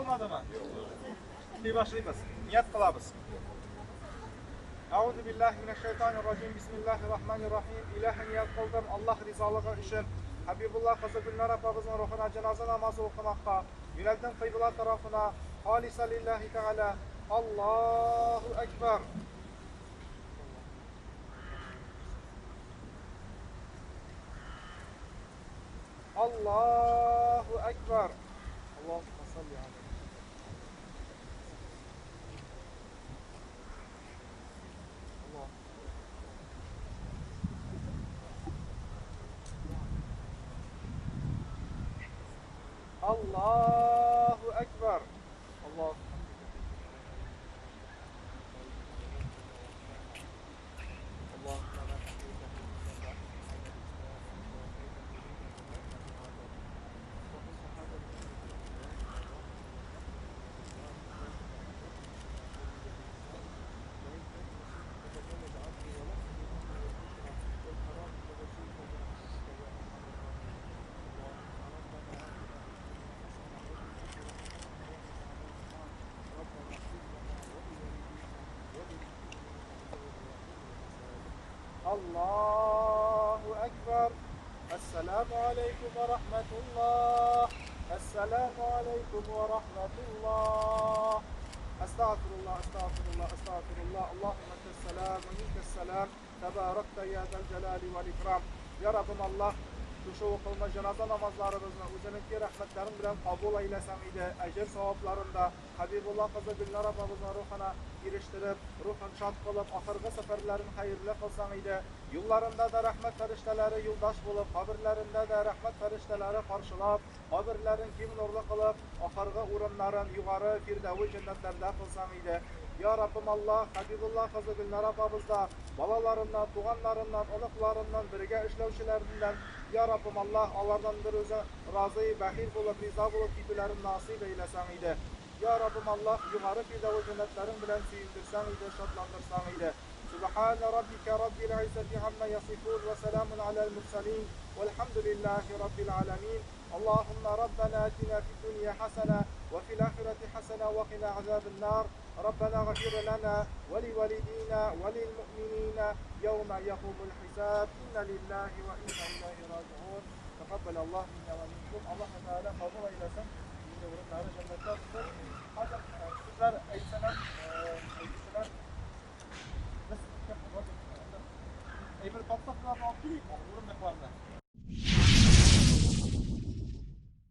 Калмадымы? Укый башлыйбыз. Ният кылабыз. Әгъузу биллаһи минәш шайтанир раҗим. Бисмиллаһир рахманир рахим. Илаһи ният кылдым Аллаһ ризалыгы өчен. Хәбибулла кызы Гөлнар апабызның рухына җеназа намазы укымакка. Юнәлдем кыйбла тарафына. Халиса лиллаһи тәгалә. Аллаһу әкбәр. Аллаһу әкбәр. Аллаһумма салли аля Аллаһу әкбәр. Аллаһу Allahu Ekber. Esselamu Aleyküm ve Rahmetullah. Esselamu Aleyküm ve Rahmetullah. Estağfirullah, estağfirullah, estağfirullah. Allahümme selam ve minkes selam. Tebarekte ya zel celali vel ikram. Ya Rabbim Allah, шушы укылма җеназа намазларыбызны үзеңнең рәхмәтләрең белән кабул әйләсәң иде, әҗер савапларын да Хәбибулла кызы Гөлнар апабызның рухына ирештереп, рухын шат кылып, ахыргы сәфәрләрен хәерле кылсаң иде. Юлларында да рәхмәт фәрештәләре юлдаш булып, каберләрендә дә рәхмәт фәрештәләре каршылап, каберләрен киң нурлы кылып, ахыргы урыннарын югары фирдәви җәннәтләрдә кылсаң иде. Я Раббым Аллаһ, Хәбибулла кызы Гөлнар апабыз да, балаларыннан, туганнарыннан, оныкларыннан, бергә эшләүчеләреннән, Я Раббым Аллаһ, алардан бер үзең разый, бәхил булып, риза булып китүләрен насыйп әйләсәң иде. Я Раббым Аллаһ, югары фирдәви җәннәтләрең белән сөендерсәң иде, шатландырсаң иде. Субхана раббика раббил гыйззәти гамма ясифун ва саламун алал мурсалин вальхамдулиллахи раббил аламин. Аллаһумма раббана атина фид дунья хасана ва фил ахирати хасана ва кина азабан нар. Раббана гфир лана ва ливалидина ва лилмуъминина яума якумул хисаб. Инна лиллахи ва инна илайхи раджиун. Тақаббал Аллаһ минна ва минкум. Аллаһ Тәгалә кабул әйләсен. Инде урыннары җәннәттә булсын. Хәзер сүзләр әйтсәләр, әйтсәләр, без әйбер подставкаларны алып килик, урындыкларны.